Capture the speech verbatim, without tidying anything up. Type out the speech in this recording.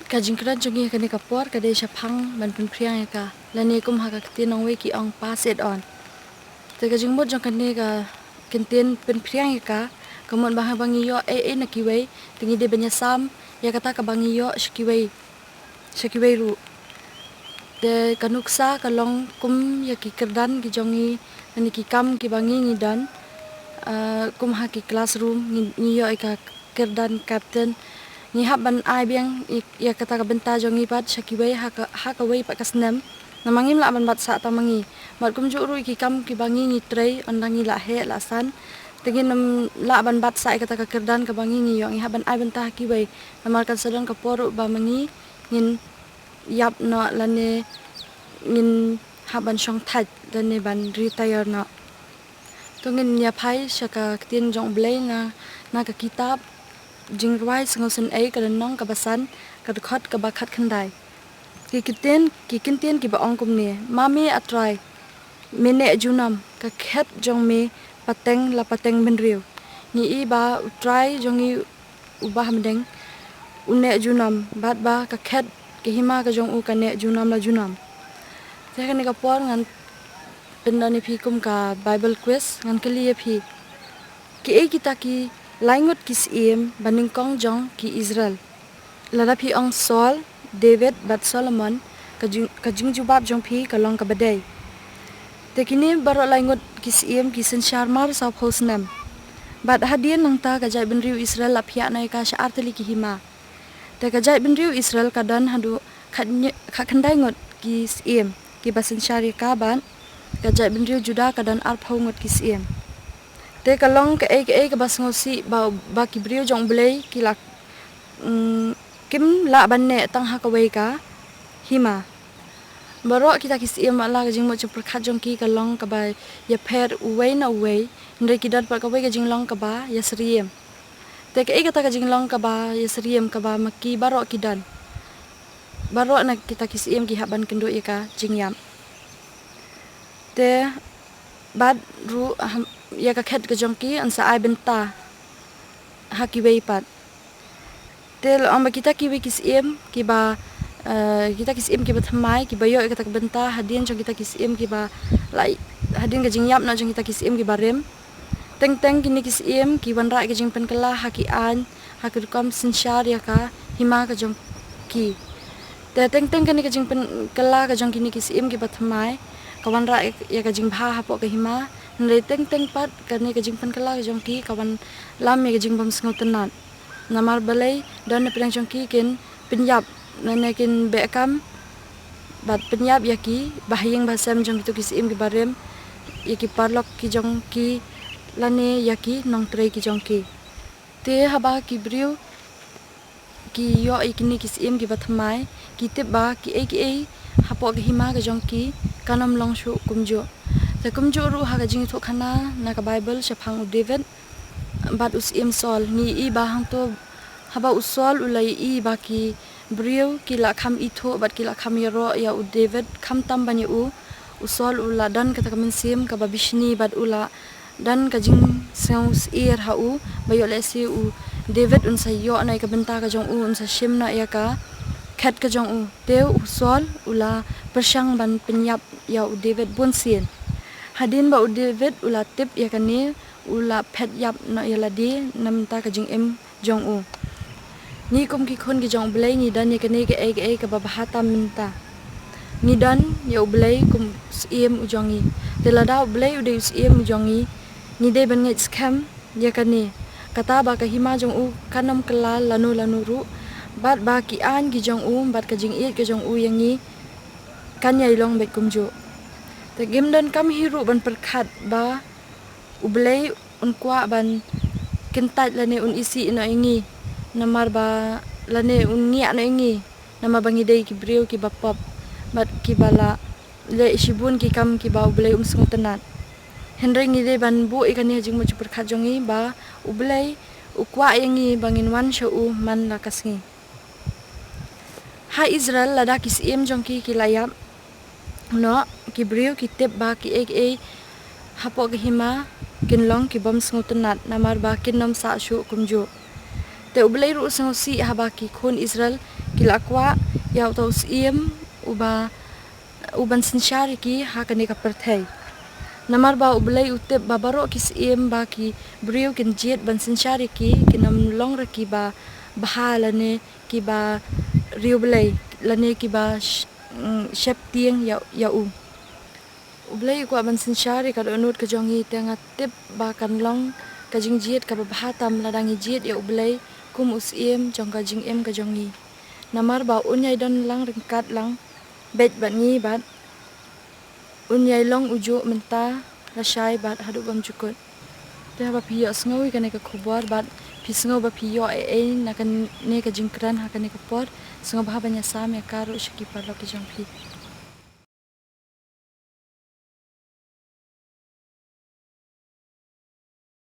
Ka jingkren jong ngi ha kane ka por ka dei shaphang ban pynphriang ïa ka, lane kum ha ka ktien nongwei ki ong pass it on. Te ka jingmut jong kane ka kyntien pynphriang ïa ka, ka mut ba haba ngi ïoh ei ei na kiwei, te ngi dei ban ïasam ïa kata kaba ngi ïoh sha kiwei, sha kiwei ruh. Te ka nuksa ka long kum ïa ki kyrdan ki jong ngi, lane ki kam kiba ngi ngi don, ah, kum ha ki classroom ngi, ngi ïoh ïa ka kyrdan captain. Ngi hap ban ai biang ïa, ïa kata ka bynta jong ngi pat sha kiwei ha ka, ha kawei pat ka snem. Namar ngim lah ban bat sah tang ma ngi. Bad kumjuh ruh ïa ki kam kiba ngi ngi trei, ynda ngi lah heh lah san, te ngin ym lah ban bat sah ïa kata ka kyrdan kaba ngi ngi ïoh, ngi hap ban ai bynta ha kiwei. Namar kan sa don ka por ruh ba ma ngi ngin ïap noh lane ngin hap ban shong thait lane ban retire noh. To ngin ïa phai sha ka ktien jong U Blei na, na ka kitab Jingrwai Sngewsynei ka lynnong kaba san, ka dkhot kaba khatkhyndai. Ki kyntien, ki kyntien kiba ong kumne: Ma me A Trai, me neh junom, ka khet jong me pateng la pateng bynriew. Ngi i ba U Trai jong ngi uba ha bneng u neh junom, bad ba ka khet, ka hima ka jong u ka neh junom la junom. Te ha kane ka por ngan pyndon ïa phi kum ka Bible quiz, ngan kylli ïa phi: Kiei kita ki lai ngut ki syiem ba nyngkong jong ki Israel? Lada phi ong Saul, David bad Solomon, ka jing, ka jingjubab jong phi ka long kaba dei. Te kine baroh lai ngut ki syiem ki synshar mar sawphew snem. Bad hadien nangta ka jaitbynriew Israel la phiah noh ïa ka sha artylli ki hima. Te ka jaitbynriew Israel ka don haduh khat, khatkhyndai ngut ki syiem kiba synshar ïa ka bad ka jaitbynriew Juda ka don arphew ngut ki syiem. Te ka long kaei kaei kaba sngewsih ba, ba ki briew jong U Blei ki la, mm, kim lah ban neh tang ha kawei ka hima. Baroh kita ki syiem, wat la ka jingmut jingpyrkhat jong ki ka long kaba ïapher uwei na uwei, hynrei ki don pat kawei ka jinglong kaba ïasyriem. Te kaei kata ka jinglong kaba ïasyriem kaba ma ki baroh ki don? Baroh na kita ki syiem ki hap ban kynduh ïa ka jingïap. Te bad ruh, ah, ïa ka khet ka jong ki yn sa ai bynta ha kiwei pat. Te la ong ba kita kiwei ki syiem kiba, eh, kita ki syiem kiba thymmai kiba ïoh ïa kata ka bynta hadien jong kita ki syiem kiba la, hadien ka jingïap noh jong kita ki syiem kiba rim. Teng teng kine ki syiem ki wanrah ïa ka jingpynkylla ha ki aiñ, ha ki rukom synshar ïa ka hima ka jong ki. Te teng teng kane ka jingpynkylla ka jong kine ki syiem kiba thymmai ka wanrah ïa, ïa ka jingbha hapoh ka hima. Hynrei teng teng pat kane ka jingpynkylla ka jong ki ka wanlam ïa ka jingbymsngewtynnat. Namar balei? Don na pdeng jong ki kin pynïap, lane kin beh kam bad pynïap ïa ki bahaïing bahasem jong kito ki syiem kiba rim, ïa ki paralok ki jong ki, lane ïa ki nongtrei ki jong ki. Te haba ki briew ki ïoh ïa kine ki syiem kiba thymmai, ki tip ba kiei kiei hapoh ka hima ka jong ki kan ym long shuh kumjuh. Te kumjuh ruh ha ka jingïathuhkhana na ka Baibl shaphang u David bad u syiem Saul, ngi i ba hangto haba u Saul u la i ba ki briew ki la kham ithuh bad ki la kham ïaroh ïa u David khamtam ban ïa u, u Saul u la don kata ka mynsiem kaba bishni bad u la don ka jingsngewsyier ha u ba ïoh lehse u David un sa ïoh noh ïa ka bynta ka jong u, un sa shim noh ïa ka khet ka jong u. Te u Saul u la pyrshang ban pynïap ïa u David bun sien. Hadien ba u David u la tip ïa kane, u la phet ïap noh ïa lade na bynta ka jingim jong u. Ngi kum ki khun ki jong U Blei ngi don ïa kane kaei kaei kaba bha tam mynta. Ngi don ïa U Blei kum u syiem u jong ngi. Te lada U Blei u dei u syiem u jong ngi, ngi dei ban ngeit skhem ïa kane, kata ba ka hima jong u kan ym kylla lano lano ruh, bad ba ki aiñ ki jong u bad ka jingïeit ka jong u ïa ngi kan ïai long beit kumjuh. Te ngim donkam hi ruh ban pyrkhat ba U Blei un kwah ban kyntait lane un isih noh ïa ngi, namar ba, lane un ngiah noh ïa ngi, namar ba ngi dei ki briew kiba pop bad kiba la leh shibun ki kam kiba U Blei um sngewtynnat. Hynrei ngi dei ban buh ïa kane ha jingmut jingpyrkhat jong ngi ba U Blei u kwah ïa ngi ba ngin wan sha u man la ka sngi. Ha Israel, lada ki syiem jong ki ki la ïap noh, ki briew ki tip ba kiei kiei hapoh ka hima kin long ki bym sngewtynnat, namar ba kin ym sah shuh kumjuh. Te U Blei ruh u sngewsih haba ki khun Israel ki la kwah ïa uta u syiem uba, u ban synshar ïa ki ha kane ka pyrthei. Namar ba U Blei u tip ba baroh ki syiem ba ki briew kin jied ban synshar ïa ki, kin ym long ruh ki ba bha lane ki ba riewblei lane ki ba sh-, mm, sheptieng ïa, ïa u. U Blei u kwah ban synshar ïa ka dohnud ka jong ngi, te nga tip ba kan long ka jingjied kaba bha tam lada ngi jied ïa U Blei kum u syiem jong ka jingim ka jong ngi. Namar ba un ïai don lang ryngkat lang beit bad ngi bad un ïai long ujuh mynta, lashai bad haduh bymjukut. Te haba phi ïohsngew ïa kane ka khubor bad phi sngew ba phi ïoh ei ei na kane ka jingkren ha kane ka por, sngewbha ban ïasam ïa ka ruh sha ki paralok ki jong phi.